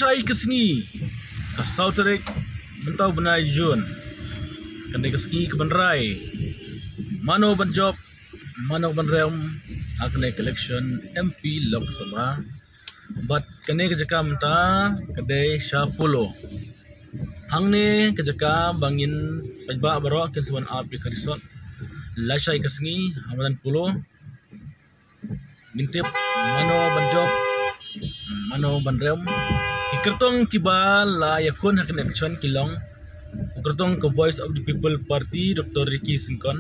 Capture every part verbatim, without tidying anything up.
Lashai ka sngi ka saw tarik mynta u bnai Jun, ka dei ka sngi ka ban rai mano ban jop, mano ban rem ha kane ka election M P Lok Sabha. Bad kane ka jaka mynta ka dei sha Polo. Hangne ka jaka ba ngin paidbah baroh kin sa wan ap ïa ka result lashai ka sngi ha madan Polo. Ngin tip mano ban jop, mano ban rem. Ki kyrtong kiba la ïakhun ha kane ka election ki long u kyrtong ka Voice of the People Party, Doctor Ricky Syngkon.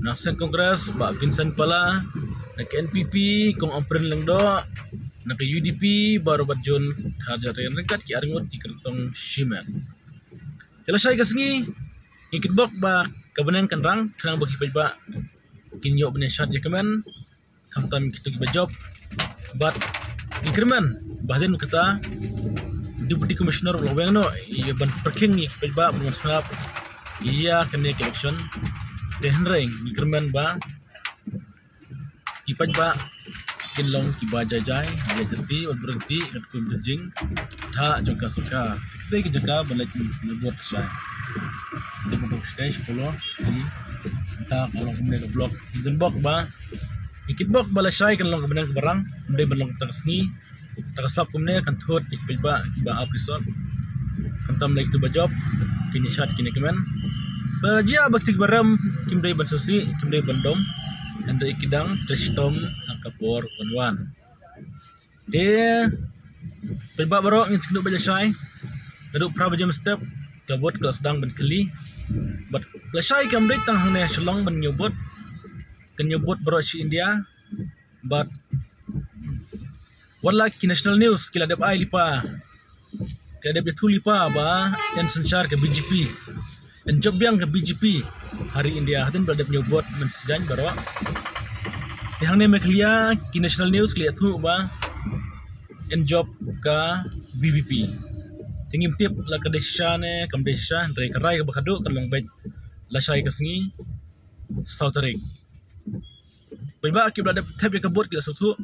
Na ka seng Congress, Bah Vincent Pala. Na ka N P P, Kong Ampareen Lyngdoh. Na ka U D P, Bah Robert John Kharjahrian, ryngkat ki arngut ki kyrtong shimet. Te lashai ka sngi, ngi kitbok ba ka bneng kan rang, khnang ba ki paidbah kin ïoh ban ïashad ïakmen, khamtam kito kiba jop. Bad ngi kyrmen ba hadien kata Deputy Commissioner u la weng noh ïa ban pyrkhing ïa ki paidbah ban wan sngap ïa kane ka election. Te hynrei ngi kyrmen ba ki paidbah kin long kiba jai jai, ïa jati, wan byrngti, ngat kum ka jing, tha jong ka sorkar. Te ka jaka ban leit ñiewbud lashai. Te ka bok stage Polo, te ka long kumne ka block. Ngi kitbok ba, ngi kitbok ba lashai kan long ka bneng kaba rang, ym dei ban long ta ka sngi. Ta ka sap kumne kan thut ïa ki paidbah kiba ap result. Khamtam lei kito ba jop kin ïashad kin ïakmen. Ba jia ba kito kiba rem kim dei ban sngewsih, kim dei ban dom. Hynrei ki dang trei shitom ha ka por ban wan. Te paidbah baroh ngin sngewbha lashai. Naduh phra baje mynstep ka vote ka la sdang ban kylli. Bad lashai kam dei tang hangne ha Shillong ban ñiewbud. Kan ñiewbud baroh shi India. Bad wat la ki national news ki la dep ai lypa, ki la dep ïathuh lypa ba yn synshar ka B J P, yn jop biang ka B J P ha ri India, hadien ba la dep ñiewbud mynsngi baroh. Te hangne Meghalaya ki national news ki la ïathuh ba yn jop ka V P P. Te ngim tip la ka dei shisha ne kam dei shisha, hynrei ka rai kaba khadduh kan long beit lashai ka sngi saw tarik. Paidbah kiba la dep thep ïa ka vote ki la sngewthuh.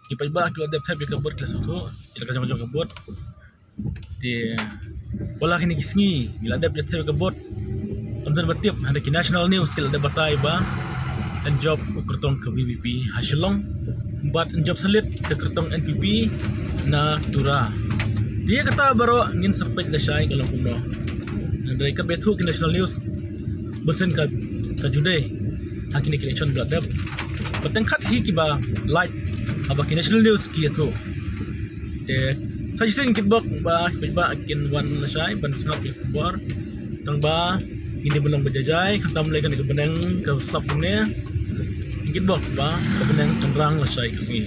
Ki paidbah kiba la dep thep ïa ka vote ki la sngewthuh ïa la ka jong jong ka vote. Te wat la kine ki sngi ngi la dep ïa thep ïa ka vote, ym don ba tip, hynrei ki national news ki la dep batai ba yn jop u kyrtong ka V P P ha Shillong bad yn jop syllit ka kyrtong N P P na Tura. Te ïa kata baroh ngin sa peit lashai ka long kumno. Hynrei katba ïathuh ki national news, bun sien ka, ka ju dei ha kine ki election ba la dep. Bad tang khat hi kiba lait haba ki national news ki ïathuh. Te sa shisien ngin kitbok ba ki paidbah kin wan lashai ban sngap ïa ka khubor. Tang ba ngin dei ban long ba jai jai, khamtam lei kane ka bneng ka slap kumne. Ngin kitbok ba ka bneng kan rang lashai ka sngi.